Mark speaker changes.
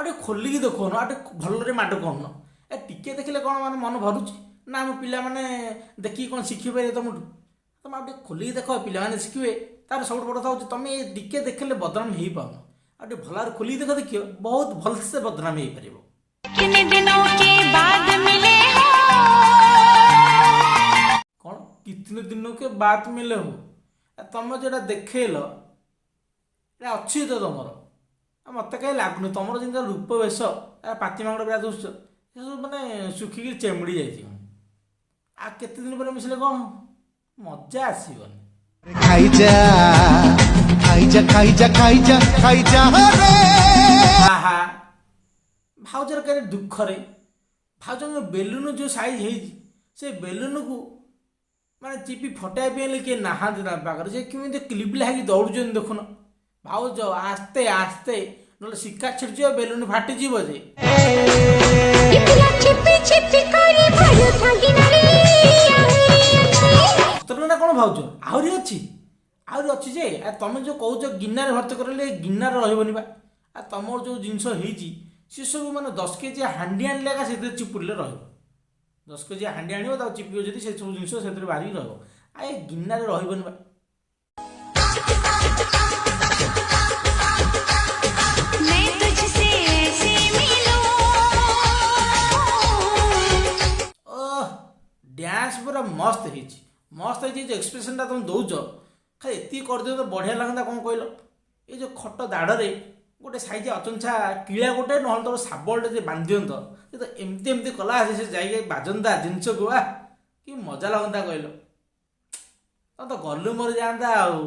Speaker 1: ଟିକେ ଖୋଲିକି ଦେଖଉନ, ଆଉ ଟିକେ ଭଲରେ ମାଡ଼ କରୁନ। ଏ ଟିକେ ଦେଖିଲେ କ'ଣ ମାନେ ମନ ଭରୁଛି ନା? ଆମ ପିଲାମାନେ ଦେଖିକି କ'ଣ ଶିଖିପାରିବେ ତମଠୁ? ତମେ ଆଉ ଟିକେ ଖୋଲିକି ଦେଖ, ପିଲାମାନେ ଶିଖିବେ। ତାର ସବୁଠୁ ବଡ଼ କଥା ହେଉଛି, ତମେ ଟିକେ ଦେଖିଲେ ବଦନାମ ହେଇପାରୁନ। ଆଉ ଟିକେ ଭଲ ଭାବରେ ଖୋଲିକି ଦେଖ, ଦେଖିବ ବହୁତ ଭଲସେ ବଦନାମ ହେଇପାରିବ।
Speaker 2: कितने दिनों के बाद मिले हो।
Speaker 1: କ'ଣ "कितने दिनों के बाद मिले हो"? ତମେ ଯେଉଁଟା ଦେଖେଇଲ, ଏଇଟା ଅଛି ତ ତମର? ଆଉ ମୋତେ କାହିଁ ଲାଗୁନି। ତମର ଯେମିତି ରୂପ ବେଶ, ପାତି ମାଙ୍କଡ଼ ପୁରା ଦୁଶୁଛ, ସେସବୁ ମାନେ ଶୁଖିକି ଚେମୁଡ଼ି ଯାଇଛି। ଆଉ କେତେ ଦିନ ପରେ ମିଶିଲେ କ'ଣ ମଜା ଆସିବନି।
Speaker 3: ଖାଇଯା ଖାଇଯା ଖାଇଯା ଖାଇଯା ଖାଇଯା ରେ।
Speaker 1: ଆହା, ଭାଉଜର କେତେ ଦୁଃଖରେ। ଭାଉଜଙ୍କ ବେଲୁନ ଯେଉଁ ସାଇଜ୍ ହେଇଛି, ସେ ବେଲୁନକୁ ମାନେ ଚିପି ଫଟାଇବା ପାଇଁ ହେଲେ କିଏ ନାହାନ୍ତି ତାଙ୍କ ପାଖରେ। ସେ କେମିତି କିଲିବିଲା ହେଇକି ଦୌଡ଼ୁଛନ୍ତି ଦେଖୁନ। ଭାଉଜ, ଆସ୍ତେ ଆସ୍ତେ, ନହେଲେ ଶିକା ଛିଡ଼ିଯିବ, ବେଲୁନ ଫାଟିଯିବ ଯେ।
Speaker 2: ପିଲା ଚିପି ଚିପି କରି ଭରୁଥା ଗିନାରେ, ଆହୁରି ଅଛି।
Speaker 1: ସତରେ ନା କ'ଣ ଭାଉଜ? ଆହୁରି ଅଛି, ଆହୁରି ଅଛି ଯେ। ଆ ତମେ ଯେଉଁ କହୁଛ ଗିନାରେ ଭର୍ତ୍ତି କରିଲେ, ଗିନାରେ ରହିବନି ବା। ଆଉ ତମର ଯେଉଁ ଜିନିଷ ହେଇଛି, ସେସବୁ ମାନେ 10 କେଜି ହାଣ୍ଡି ଆଣିଲେ ଏକା ସେଥିରେ ଚିପୁଡ଼ିଲେ ରହିବ। 10 କେଜି ହାଣ୍ଡି ଆଣିବ, ତାକୁ ଚିପିବ ଯଦି, ସେସବୁ ଜିନିଷ ସେଥିରେ ବାହାରିକି ରହିବ। ଆଉ ଏ ଗିନାରେ ରହିବନି ବା।
Speaker 2: मैं तुझसे ऐसे मिलूं।
Speaker 1: ଓହ, ଡ୍ୟାନ୍ସ ପୁରା ମସ୍ତ ହେଇଛି, ମସ୍ତ ହେଇଛି। ଯେଉଁ ଏକ୍ସପ୍ରେସନଟା ତମେ ଦେଉଛ, ଖାଲି ଏତିକି କରିଦିଅ ତ ବଢ଼ିଆ ଲାଗନ୍ତା। କ'ଣ କହିଲ? ଏ ଯେଉଁ ଖଟ ଦାଢ଼ରେ ଗୋଟେ ସାଇଜ ଅଚଞ୍ଚା କିଳା ଗୋଟେ, ନହେଲେ ତମ ଶାବଳଟେ ଯେ ବାନ୍ଧି ଦିଅନ୍ତ, ସେ ତ ଏମିତି ଏମିତି କଲା, ସେ ଯାଇକି ବାଜନ୍ତା ଜିନିଷକୁ, ଆ କି ମଜା ଲାଗନ୍ତା କହିଲ? ତମେ ତ ଗଲୁ ମରି ଯାଆନ୍ତା ଆଉ।